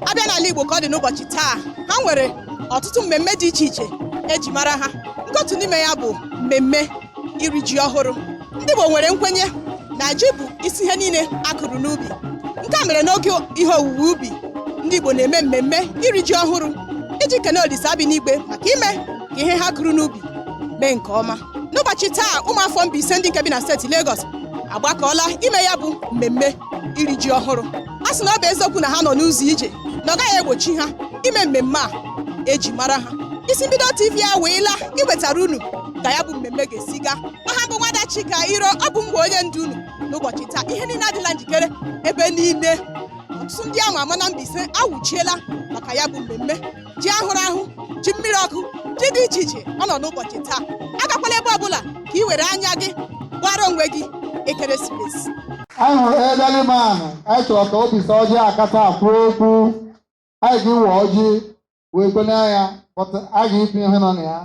Abịa n'ala Igbo ka ọ dị n'ụbọchị taa, ha nwere ọtụtụ mmemme dị iche iche eji mara ha. Nke otu n'ime ya bụ mmemme iri ji ọhụrụ. Ndị Igbo nwere nkwenye na ji bụ isi ihe niile a kụrụ n'ubi. Nke a mere n'oge ihe owuwe ubi, ndị Igbo na-eme mmemme iri ji ọhụrụ iji kene Olisa bi n'igwe maka ime ka ihe ha kụrụ n'ubi mee nke ọma. N'ụbọchị taa, ụmụafọ Mbaise ndị nke bi na steeti Lagos agbakọọla ime ya bụ mmemme iri ji ọhụrụ. A sị na ọ bụ eziokwu na ha nọ n'ụzọ ije, na ọ gaghị egbochi ha ime mmemme a eji mara ha. Isi Mbido TV a weela iwetara unu ka ya bụ mmemme ga-esi gaa. Aha bụ Nwada Chika Iro, ọ bụ mgbe onye ndu unu n'ụbọchị taa. Ihe niile adịla njikere ebe niile. Ọtụtụ ndị ama ama na Mbaise awụchiela maka ya bụ mmemme. Ji ahụrụ ahụ, ji mmiri ọkụ, ji dị iche iche ọ nọ n'ụbọchị taa. Agakwala ebe ọbụla ka ị were anya gị gbara onwe gị ekeresimesi. Anyị hụrụ elderly man, anyị chọrọ ka obi sọ ọjị akata kwuo okwu. Anyị ga-iwe ọjị wee kwenye ya, but a ga-ikwu ihe nọ na ya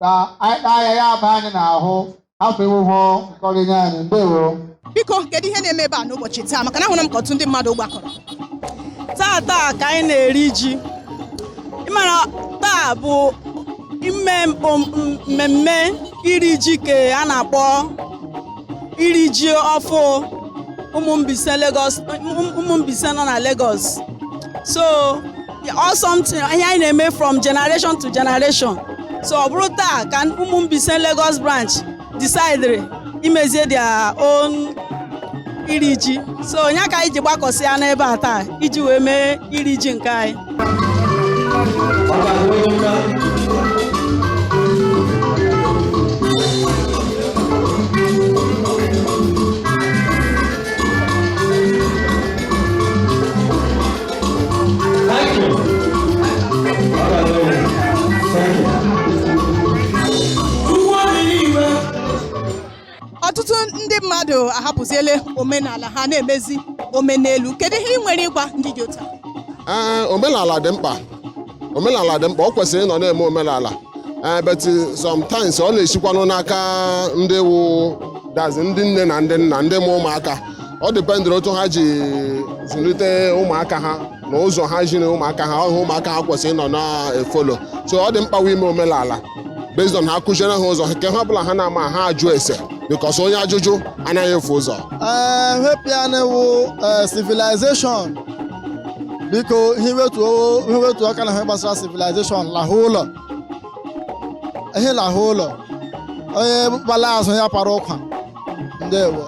ka anyị kpaa ya, ya aba anyị n'ahụ, hafụ iwụhụ nkọrịnye anyị. Ndewo. Biko, kedu ihe na-eme ebe a n'ụbọchị taa? Maka na ahụrụ m ka ọtụtụ ndị mmadụ gbakọrọ. Taa taa ka anyị na-eri ji. Ịmara taa bụ ime mmemme iri ji ke a na-akpọ iri ji ọfụ ụmụ Mbaise Lagos, ụmụ Mbaise nọ na Lagos. So all something ihe anyị na-eme from generation to generation. So ọ bụrụ taa ka ụmụ Mbaise Lagos branch decided imezie their own iri ji. So onye ka anyị ji gbakọsịa n'ebe a taa iji wee mee iri ji nke anyị. Thank you. Thank you. Ọtụtụ ndị mmadụ ahapụziele omenala ha na-emezi omenelu. Kedu ihe ị nwere ịgwa ndị dị otu a? Ee, omenala dị mkpa, omenala dị mkpa. Ọ kwesịrị ịnọ na-eme omenala. Ee, but sometimes ọ na-esikwanụ n'aka ndị wụ dazi ndị nne na ndị nna, ndị mụ ụmụaka. Ọ dependịrị otu ha ji zụlite ụmụaka ha na ụzọ ha jiri ụmụaka ha ọhụ. Ụmụaka ha kwesịrị ịnọ na-efollow, so ọ dị mkpa ime omenala based on ha kụziere ha ụzọ nke ha ọbụla ha na-ama, ha ajụ ese, because onye ajụjụ anaghị efu ụzọ. Ee, hepịanị wụ civilization. Biko, ihe wetu aka na ihe gbasara civilization. Lahụ ụlọ, ihe lahụ ụlọ, onye gbala azụ ya para ụkwa. Ndewo.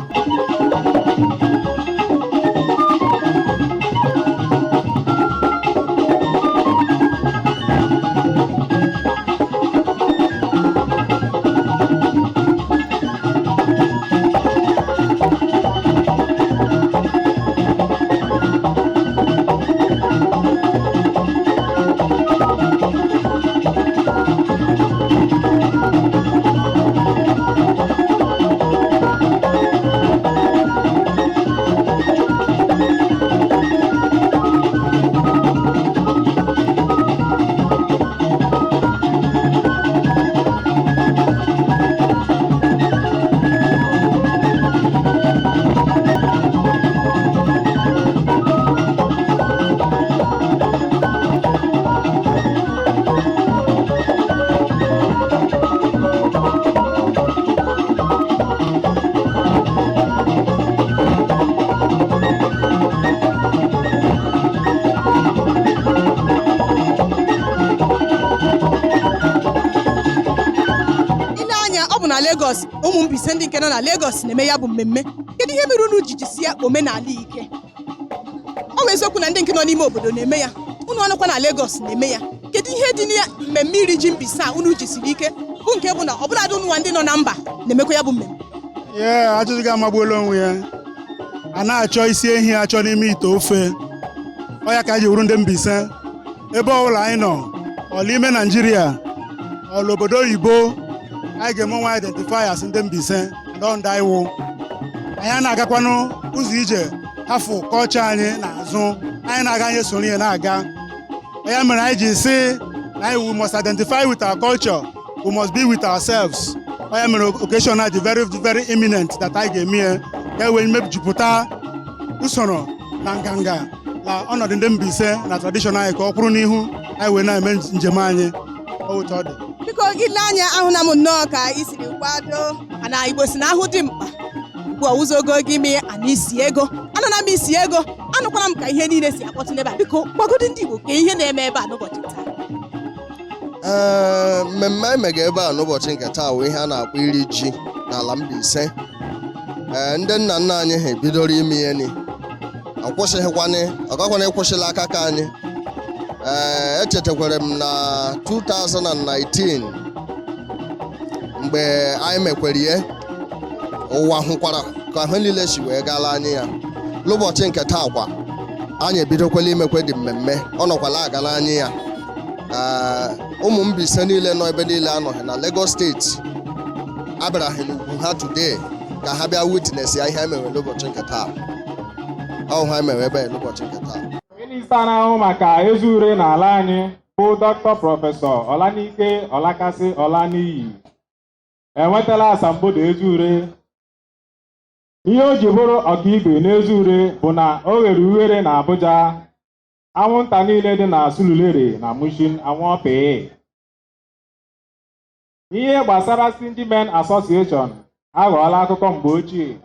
Ile anya, ọ bụ na Lagos, ụmụ Mbaise ndị nke nọ na Lagos na-eme ya bụ mmemme. Kedu ihe mere unu ji jisie omenala ike? Ọ bụ eziokwu na ndị nke nọ n'ime obodo na-eme ya, unu ọnụkwa na Lagos na-eme ya. Kedu ihe dị na mmemme iri ji Mbaise a unu jisiri ike, bụ nke bụ na ọbụladị unu nwa ndị nọ na mba na-emekwa ya bụ mmemme? Ee, ajụjụ gị amagbuola onwe ya. A na-achọ isi ehi achọ n'ime ite ofe. Ọ ya ka anyị ji wuru ndị Mbaise. Ebe ọbụla anyị nọ, ọla ime Naijiria, ọla obodo oyibo, anyị ga-eme onwe identify as ndị Mbaise and ọ ndị anyị wụ. Anyị na-agakwanụ ụzọ ije. Hafụ culture anyị n'azụ, anyị na-aga, anyị soro ihe na-aga. Ya mere anyị ji sị na anyị, we must identify with our culture, we must be with ourselves. Ọ ya mere occasion a dị very very imminent that anyị ga-eme ya ka e wee mejupụta usoro na nganga na ọnọdụ ndị Mbaise na tradition anyị, ka ọ kwụrụ n'ihu anyị wee na-eme njem anyị. Ọ otu ọ dị. Biko, ile anya, ahụna m nnọọ ka i siri kwado, mana Igbo si na ahụ dị mkpa ugbu a ụzọ ogo gị mee ana isi ego. Anana m isi ego, anụkwara m ka ihe niile si akpọtụ n'ebe a. Biko, gwagodo ndị Igbo ka ihe na-eme ebe a n'ụbọchị taa. Ee, mmemme anyị mega ebe a n'ụbọchị nke taa bụ ihe a na-akpọ iri ji n'ala Mbaise. Ee, ndị nna nna anyị ha ebidoro ime ihe ni akwụsịghịkwanị, ọgakwana ịkwụsịla aka ka anyị. Ee, echetakwara m na 2019 mgbe anyị mekwere ihe, ụwa hụkwara ka ha niile si wee gaala anyị ya. N'ụbọchị nke taa kwa, anyị ebidokwala imekwe dị mmemme, ọ nọkwala agala anyị ya. Ee, ụmụ Mbaise niile nọ ebe niile anọghị na Lagos Steeti abịara ha n'ugwu ha today ka ha bịa witness ya ihe anyị mere n'ụbọchị nke taa. Ọ ha mere ebe a n'ụbọchị nke taa. Minista na-ahụ maka ezi ure n'ala anyị bụ Dr. Prọfesọ Olanike Olakasị Olaniyi enwetala asambodo ezi ure. Ihe o ji bụrụ ọkaigwe n'ezi ure bụ na o ghere ughere na Abuja, anwụnta niile dị na Surulere na Mushin anwụọpịị. Ihe gbasara Stingy Men Association aghọọla akụkọ mgbe ochie.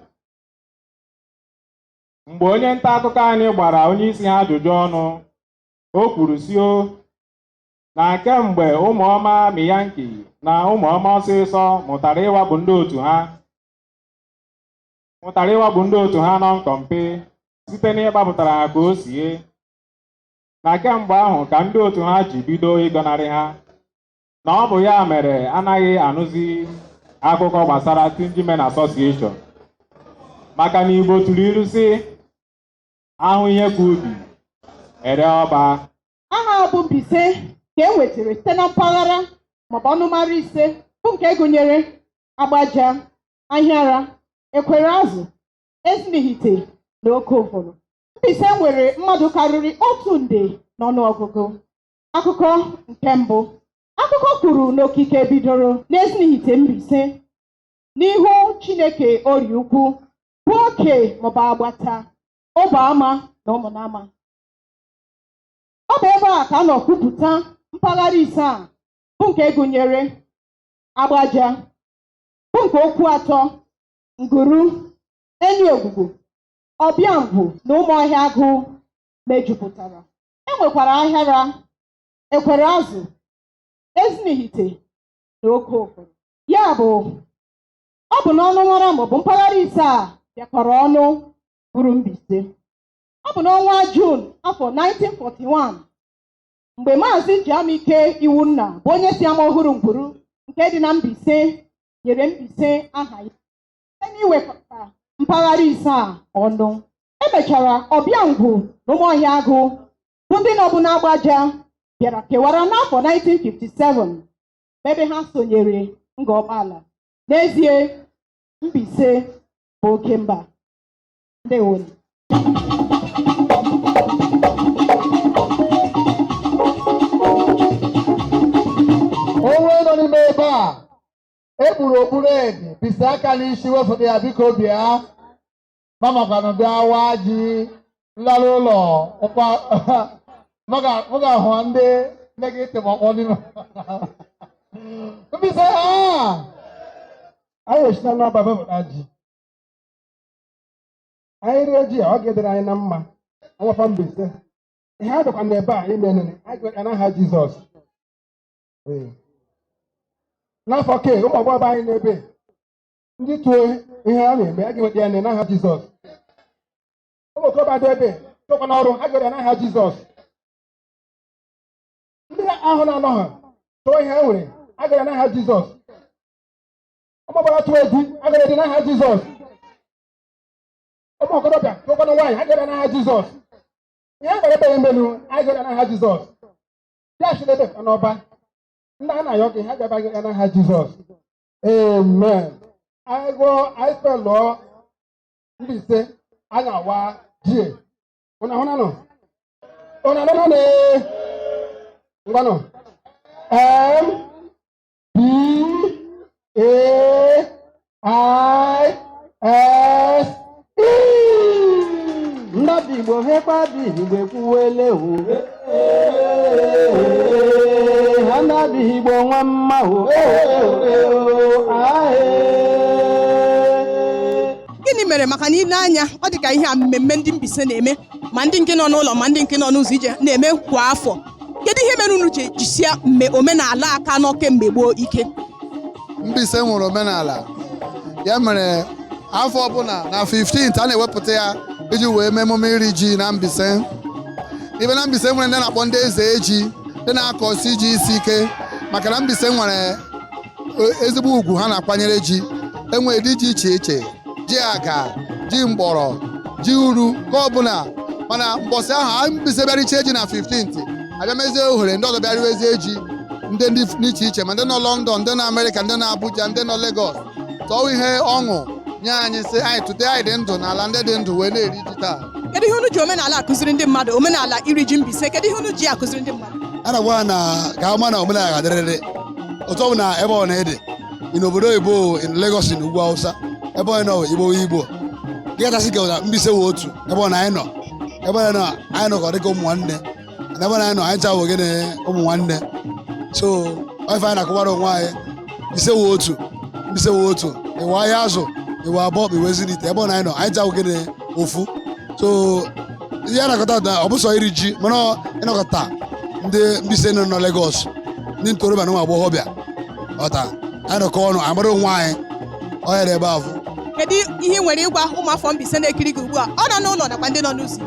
Mgbe onye nta akụkọ anyị gbara onye isi ha ajụjụ ọnụ, o kwuru si o na kemgbe ụmụọma Miyanki na ụmụọma ọsịsọ mụtara ịwakpu ndị otu ha nọ nkọmpe site n'ịgbapụtara ha ka o sie, na kemgbe ahụ ka ndị otu ha ji bido ịgọnarị ha, na ọ bụ ya mere anaghị anụzi akụkọ gbasara Stingy Men Association, maka na Igbo tụrụ ilu sị, ahụ ihe ka ubi ere ọba. Aha bụ Mbaise ka e nwetara site na mpaghara maọbụ ọnụmara ise, bụ nke gụnyere Agbaja, Ahịara, Ekwere Azụ, Ezinihite na Oke Ụfọdụ. Mbaise nwere mmadụ karịrị 1 nde n'ọnụọgụgụ. Akụkọ nke mbụ, akụkọ kwuru na okike bidoro n'Ezinihite Mbaise n'ihu Chineke ori ukwu bụ oke maọbụ agbata ụbọama na ụmụnama. Ọ bụ ebe a ka a nọ kwupụta mpaghara ise a, bụ nke gụnyere Agbaja, bụ nke okwu atọ, Nguru, Enyi Ogwugwu, Ọbịangwu na Ụmụọhịa Agụ mejupụtara. E nwekwara Ahịara, Ekwere Azụ, Ezinihite na Oke Ụfọdụ. Ya bụ, ọ bụ n'ọnụmara maọbụ mpaghara ise a bịakọrọ ọnụ bụrụ Mbaise. Ọ bụ n'ọnwa Juun afọ 1941, mgbe Maazị Jiamike Iwunna, bụ onye si ama ọhụrụ Ngwuru nke dị na Mbaise, nyere Mbaise aha ya site n'iwekọta mpaghara ise a ọnụ. Emechara, Ọbịangwu na Ụmụọhịa Agụ, bụ ndị nọbụ n'Agbaja, bịara kewara n'afọ 1957, ebe ha sonyere Ngọkpala. N'ezie, Mbaise bụ oke mba. Ndewonu. Onwe nọ n'ime ebe a ekpuru okpuru edi bisa aka n'isi, wefụta ya, biko. Bịa mamakwanụ, bịa waa ji nlara ụlọ ụkwa. Mụ ga-ahụ ndị nne gị ntị ma ọkpọ n'ime Mbaise ha. Anyị esina n'ọba mepụta ji. Anyị rie ji a, ọ ga-edere anyị na mma. Ọnwafa Mbaise, ihe a dịkwa n'ebe a ime nene, anyị ga n'aha Jizọs. Ee. N'afọ ke ụmụ agbọghọ anyị n'ebe ndị tụọ ihe a na-eme, a ga-enweta ya n'aha Jizọs. Ụmụ okorobịa dị ebe tụkwa n'ọrụ, a ga-enweta ya n'aha Jizọs. Ndị ahụ na-anọghị tụọ ihe ha nwere, a ga n'aha Jizọs. Ụmụ agbọghọ tụọ egwu, a ga-edi n'aha Jizọs. Ụmụ okorobịa tụkwanụ nwaanyị, a ga n'aha Jizọs. Ihe a gwara ebe ya emelu, a ga n'aha Jizọs. Ya si n'ebe n'ọba ndị a na-ayọ gị, ha ga-aba gị n'aha Jizọs. Amen. Anyị gụọ, anyị spellụọ Mbaise, anyị awa ji. G. Unu ahụnanụ? Unu anụnanụ? Ngwanụ. M B A I S E. Ndabị Igbo hekwa bi Igbo ekwuwele o. Ha ndabị Igbo nwa mma o. Gịnị mere? Maka na ile anya, ọ dị ka ihe a mmemme ndị Mbaise na-eme, ma ndị nke nọ n'ụlọ ma ndị nke nọ n'ụzọ ije na-eme kwa afọ. Kedu ihe mere unu ji jisie mme omenala aka nọ kemgbe gboo ike? Mbaise nwere omenala, ya mere afọ ọbụla na 15th a na-ewepụta ya iji wee mee emume iri ji na Mbaise. Ibe na Mbaise nwere ndị na-akpọ ndị eze ji, ndị na-akọsi ji isi ike, maka na Mbaise nwere ezigbo ugwu ha na-akwanyere ji. Enwere dị ji iche iche: ji aga, ji mgbọrọ, ji uru ka ọbụla. Mana mbọsị ahụ a Mbaise bịara iche ji na 15th, abịa mezie ohere ndị ọzọ bịara wezie ji, ndị n'iche iche, ma ndị nọ London, ndị nọ Amerịka, ndị nọ Abuja, ndị nọ Lagos. Tọọ ihe ọṅụ nye anyị sị anyị tụte anyị dị ndụ n'ala ndị dị ndụ wee na-eri ji taa. Kedu ihe unu ji omenala akụziri ndị mmadụ, omenala iri ji Mbaise? Kedu ihe unu ji akụziri ndị mmadụ? A na-agwa ha na ka ha ma na omenala ga-adịrịrị otu ọ bụ na ebe ọ na-ede ị n'obodo oyibo, in Lagos, in ugwu Hausa, ebe ọ nọ, Igbo Igbo gị kachasị ka na Mbaise wụ otu. Ebe ọ na anyị nọ, ebe ọ nọ anyị nọ ka ọ dịka ụmụ nwanne, na ebe ọ na anyị nọ anyị chawo gịnị, ụmụ nwanne. So ife anyị na-akụwara onwe anyị, Mbaise wụ otu, Mbaise wụ otu. Ịwa ahịa azụ, ịwa abụọ, ma iwe zinite, ebe ọ na anyị nọ anyị chawo gịnị, ofu. So ihe a na-akọta na ọ bụ sọ iri ji, mana ịnọkọta ndị Mbaise nọ na Lagos, ndị ntorobịa na ụmụ agbọghọbịa ọta, anyị nọkọ ọnụ amara onwe anyị ọhịa ebe ahụ. Kedu ihe ị nwere ịgwa ụmụafọ Mbaise na-ekiri gị ugbu a, ọ nọ n'ụlọ nakwa ndị nọ n'ụzọ?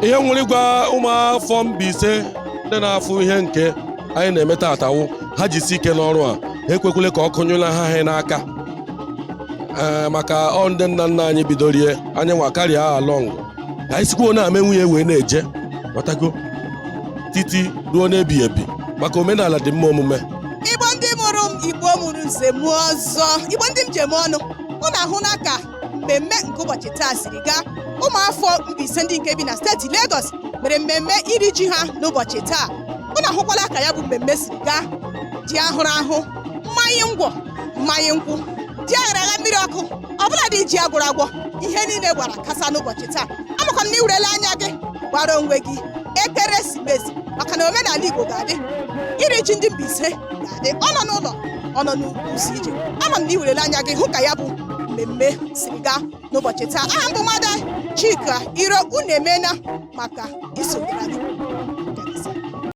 Ihe nwere ịgwa ụmụafọ Mbaise ndị na-afụ ihe nke anyị na-eme tatawo, ha jisi ike n'ọrụ a, ha ekwekwele ka ọkụ nyụla ha ha n'aka. Ee, maka ọ ndị nna nna anyị bidorie, anyị nwa karịa along ka anyị sikwuo na-ame nwunye wee na-eje ghọtago titi ruo n'ebi ebi, maka omenala dị mma omume. Igbo ndị mụrụ m, Igbo mụrụ nze mụọ ọzọ, Igbo ndị m ji eme ọnụ, unu ahụla ka mmemme nke ụbọchị taa siri gaa. Ụmụafọ Mbaise ndị nke bi na steeti Lagos mere mmemme iri ji ha n'ụbọchị taa. Unu ahụkwala ka ya bụ mmemme siri gaa: ji ahụrụ ahụ, mmanya ngwọ, mmanya nkwụ, ji aghara agha, mmiri ọkụ, ọbụla dị ji agwụrụ agwọ, ihe niile gbara kasa n'ụbọchị taa. Amakwa m na iwerela anya gị gbara onwe gị ekeresimesi, maka na omenala Igbo ga-adị, iri ji ndị Mbaise ga-adị, ọ nọ n'ụlọ, ọ nọ n'ụzọ ije. Ama m na iwerela anya gị hụ ka ya bụ mmemme siri gaa n'ụbọchị taa. Aha m bụ Nwada Chika Iro. Unu emeela maka isonye.